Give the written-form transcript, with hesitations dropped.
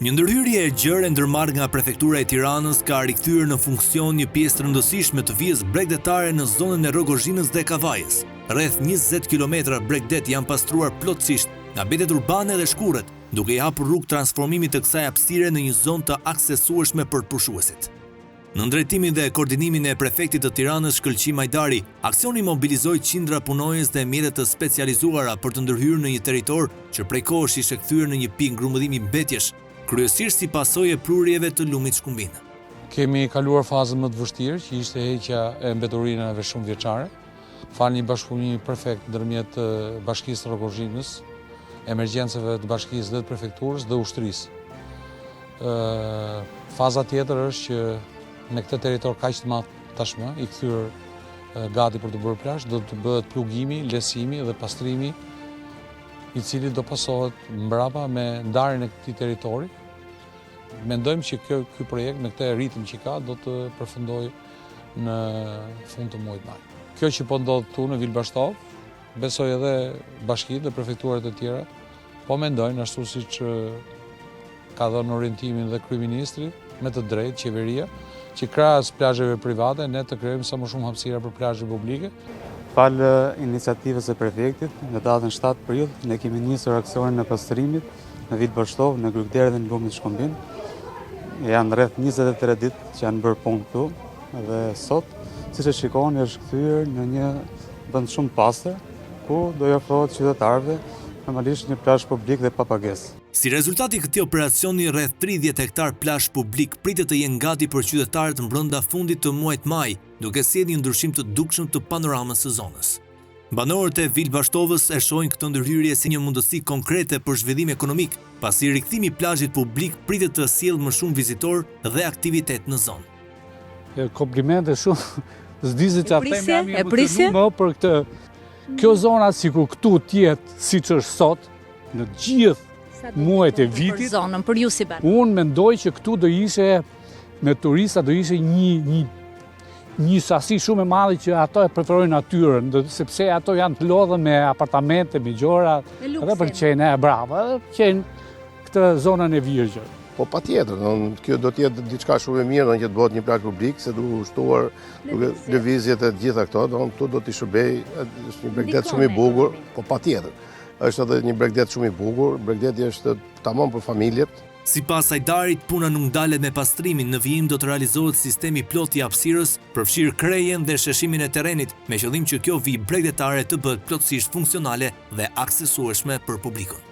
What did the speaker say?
Një ndërhyrje e gjerë e ndërmarrë nga Prefektura e Tiranës ka rikthyer në funksion një pjesë të rëndësishme të vijës bregdetare në zonën e Rrogozhinës dhe Kavajës. Rreth 20 kilometra bregdet janë pastruar plotësisht nga mbetjet urbane dhe shkurret, duke i hapur rrugë transformimit të kësaj hapësire në një zonë të aksesueshme për pushuesit. Nën drejtimin dhe koordinimin e prefektit të Tiranës Shkëlqim Hajdari, aksioni mobilizoi qindra punonjës dhe mjete të specializuara për të ndërhyrë në një territor që prej kohësh ishte kthyer në një pikë grumbullimi mbetjesh, kryesisht si pasojë e prurjeve të lumit Shkumbin. Kemi kaluar fazën më të vështirë, që ishte heqja e mbeturinave shumëvjeçare. Falë një bashkëpunimi perfekt ndërmjet Bashkisë së Rrogozhinës, emergjencave të bashkisë dhe të prefekturës dhe ushtrisë. Faza tjetër është që me këtë territor kaq të madh tashmë, i kthyer gati për t'u bërë plazh, do të bëhet plugimi, leshimi dhe pastrimi i cili do pasohet mbrapa me ndarjen e këtij territori. Mendojmë që kjo, ky projekt me këtë ritëm që ka do të përfundojë në fund të muajit maj. Kjo që po ndodh këtu në Vilë Bashtovë, besoj edhe bashkitë dhe prefekturat e tjera Po mendojnë, ashtu siç ka dhënë orientimin dhe kryeministri, me të drejtë qeveria, që krahas plazheve private ne të krijojmë sa më shumë hapësira për plazhe publike. Falë iniciativës së prefektit, në datën 7 prill ne kemi nisur aksionin e pastrimit në Vilë Bashtovë, në grykëderdhjen e lumit Shkumbin. Janë rreth 23 ditë që janë bërë punë këtu dhe sot, siç e shikoni, është kthyer në një vend shumë të pastër, ku do i ofrohet qytetarëve normalisht një plazh publik dhe pa pagesë. Si rezultat i këtij operacioni rreth 30 hektarë plazh publik pritet të jenë gati për qytetarët brenda fundit të muajit maj, duke sjellë një ndryshim të dukshëm të panoramës së zonës. Banorët e Vilë Bashtovës e shohin këtë ndërhyrje si një mundësi konkrete për zhvillim ekonomik, pasi rikthimi i plazhit publik pritet të sjellë më shumë vizitorë dhe aktivitet në zonë. Komplimente shumë, s'di se ça them jam i emocionuar për këtë. Kjo zona sikur këtu të jetë siç është sot, në gjithë muajt e vitit. Për zonën, për ju si banor. Unë mendoj që këtu do ishe me turista, do ishe një, një, një sasi shumë e madhe që ato e preferojnë natyrën, sepse ato janë të lodhur me apartamente, me gjëra, dhe pëlqejnë, e bravo, edhe pëlqejnë këtë zonën e virgjër. Po patjetër, kjo do të jetë diçka shumë e mirë, do që të bëhet një plazh publik, se duke u shtuar duke lëvizjet e të gjitha këto, do këtu do t'i shërbej, është një bregdet shumë i bukur, po patjetër. Është edhe një bregdet shumë i bukur, bregdeti është tamam për familjet. Sipas Hajdarit, puna nuk ndalet me pastrimin, në vijim do të realizohet sistemi i plotë i hapësirës, përfshirë krehjen dhe sheshimin e terrenit, me qëllim që kjo vijë bregdetare të bëhet plotësisht funksionale dhe aksesueshme për publikun.